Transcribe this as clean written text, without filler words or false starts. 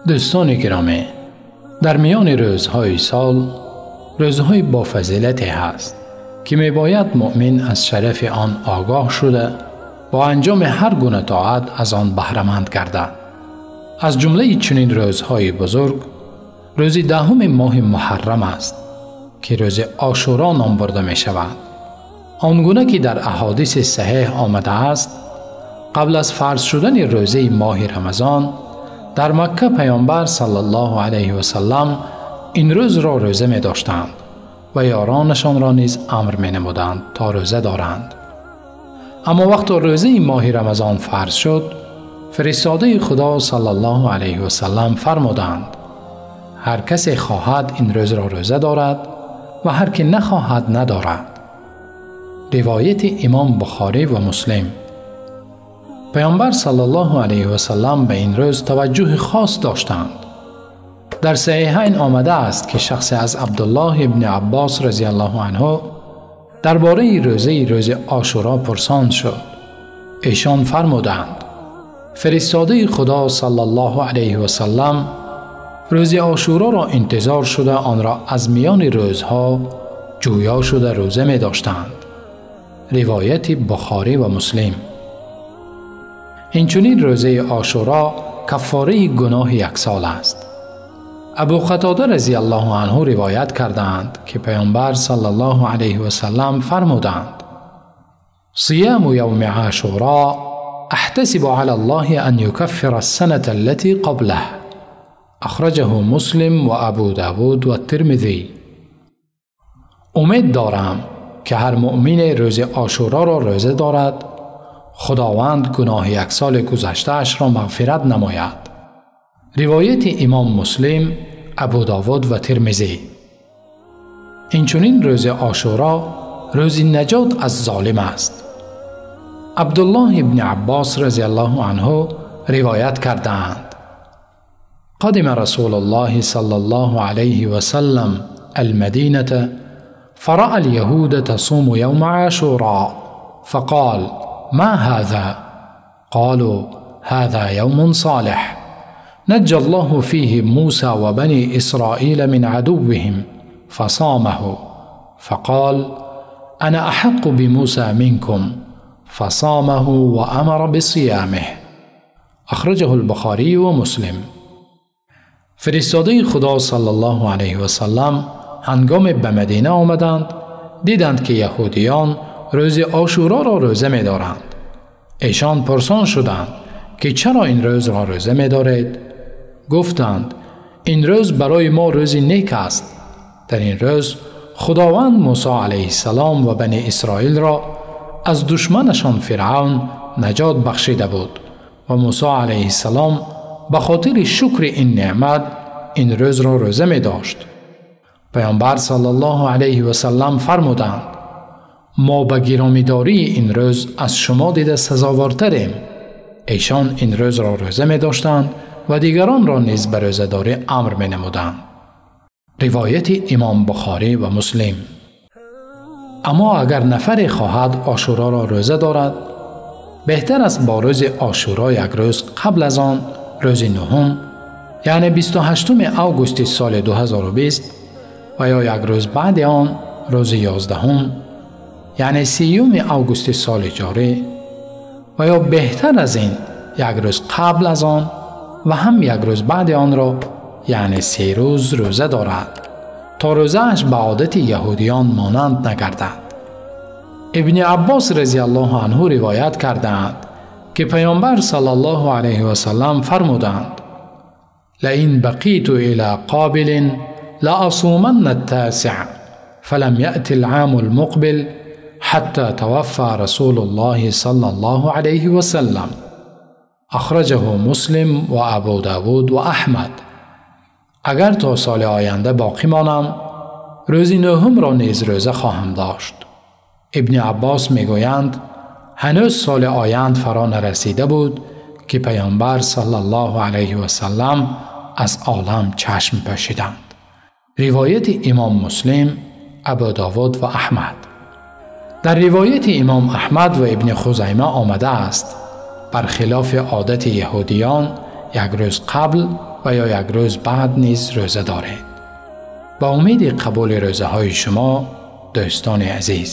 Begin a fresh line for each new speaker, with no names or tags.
Дӯстони гиромӣ, дар миёни рӯзҳои сол рӯзҳои бофазилате ҳаст, ки мебояд муъмин аз шарафи он огоҳ шуда, бо анҷоми ҳар гуна тоат аз он баҳраманд гардад. Аз ҷумлаи чунин рӯзҳои бузург рӯзи 10 моҳи муҳаррам аст, ки рӯзи Ошуро ном бурда мешавад. Он гуна ки дар аҳодиси саҳеҳ омадааст, қабл аз фарз шудани рӯзаи моҳи Рамазон дар Макка Паёмбар саллаллоҳу алайҳи васаллам ин рӯзро рӯза медоштанд ва ёронашонро низ амр менамуданд то рӯза доранд. Аммо вақто рӯзаи моҳи Рамазон фарз шуд, фиристодаи Худо саллаллоҳу алайҳи васаллам фармуданд: ҳар касе хоҳад ин рӯзро рӯза дорад ва ҳар ки нахоҳад надорад. Ривояти Имом Бухорӣ ва Муслим. Паёмбар саллаллоҳу алайҳи васаллам ба ин рӯз таваҷҷӯҳи хос доштанд. Дар Саҳиҳайн омадааст, ки шахсе аз Абдуллоҳ ибни Аббос разияллоҳу анҳу дар бораи рӯзаи рӯзи Ошуро пурсон шуд. Эшон фармуданд: фиристодаи Худо саллаллоҳу алайҳи васаллам рӯзи Ошуроро интизор шуда онро аз миёни рӯзҳо ҷӯё шуда рӯза медоштанд. Ривояти Бухорӣ ва Муслим. Инчунин рӯзаи Ошуро каффораи гуноҳи яксол аст. Абу Қатода разияллоҳу анҳу ривоят кардаанд, ки Паёмбар саллаллоҳу алайҳи васаллам фармуданд: صيام يوم عاشوراء أحتسب على الله أن يكفر السنة التي قبله. أخرجه مسلم وأبو داود والترمذي. امید دارم که هر مؤمن روز عاشورا را روزه دارد، خداوند گناه یک سال گذشته‌اش را مغفرت نماید. روایت امام مسلم، ابو داود و ترمذی. اینچنین روز عاشورا روز نجات از ظالم است. عبدالله ابن عباس رضی الله عنه روایت کردند: قدم رسول الله صلى الله عليه وسلم المدينة فرأى اليهود تصوم يوم عاشوراء فقال: ما هذا؟ قالوا: هذا يوم صالح نجى الله فيه موسى وبني إسرائيل من عدوهم فصامه، فقال: أنا أحق بموسى منكم، فصامه وأمر بصيامه. أخرجه البخاري ومسلم. فرستاده خدا صلی الله علیه و سلم هنگام به مدینه آمدند، دیدند که یهودیان روز عاشورا را روزه می دارند. ایشان پرسان شدند که چرا این روز را روزه می دارید؟ گفتند: این روز برای ما روز نیک است. در این روز خداوند موسی علیه السلام و بنی اسرائیل را از دشمنشان فرعون نجات بخشیده بود و موسی علیه السلام به خاطر شکر این نعمت این روز را روزه می داشت. پیامبر صلی الله علیه و سلم فرمودند: ما به گرامیداری این روز از شما دیده سزاوارتریم. ایشان این روز را روزه می داشتند و دیگران را نیز به روزه‌داری امر می نمودند. روایت امام بخاری و مسلم. اما اگر نفری خواهد عاشورا را روزه دارد، بهتر است با روز عاشورا یک روز قبل از آن، روز 9، یعنی 28 آگوست سال 2020، و یا یک روز بعد آن، روز 11، یعنی 30 آگوست سال جاری، و یا بهتر از این یک روز قبل از آن و هم یک روز بعد آن را، یعنی 3 روز روزه دارد تا روزه‌اش به عادت یهودیان مانند نگردد. ابن عباس رضی الله عنه روایت کردند که پیامبر صلی الله علیه و سلم فرمودند: لئن بقیت الی قابل لأصومن التاسع فلم یأت العام المقبل حتى توفى رسول الله صلى الله عليه وسلم. اخرجه مسلم و ابو داود و احمد. اگر تا سال آینده باقی مانم، روز 9 را نیز روزه خواهم داشت. ابن عباس میگویند هنوز سال آیند فرا نرسیده بود که پیامبر صلی الله علیه و سلم از عالم چشم پوشیدند. روایت امام مسلم، ابو داود و احمد. در روایت امام احمد و ابن خزیمه آمده است: برخلاف عادت یهودیان یک روز قبل ва ё як рӯз баъд низ рӯза доред. Ба умеди қабули рӯзаҳои шумо, дӯстони азиз.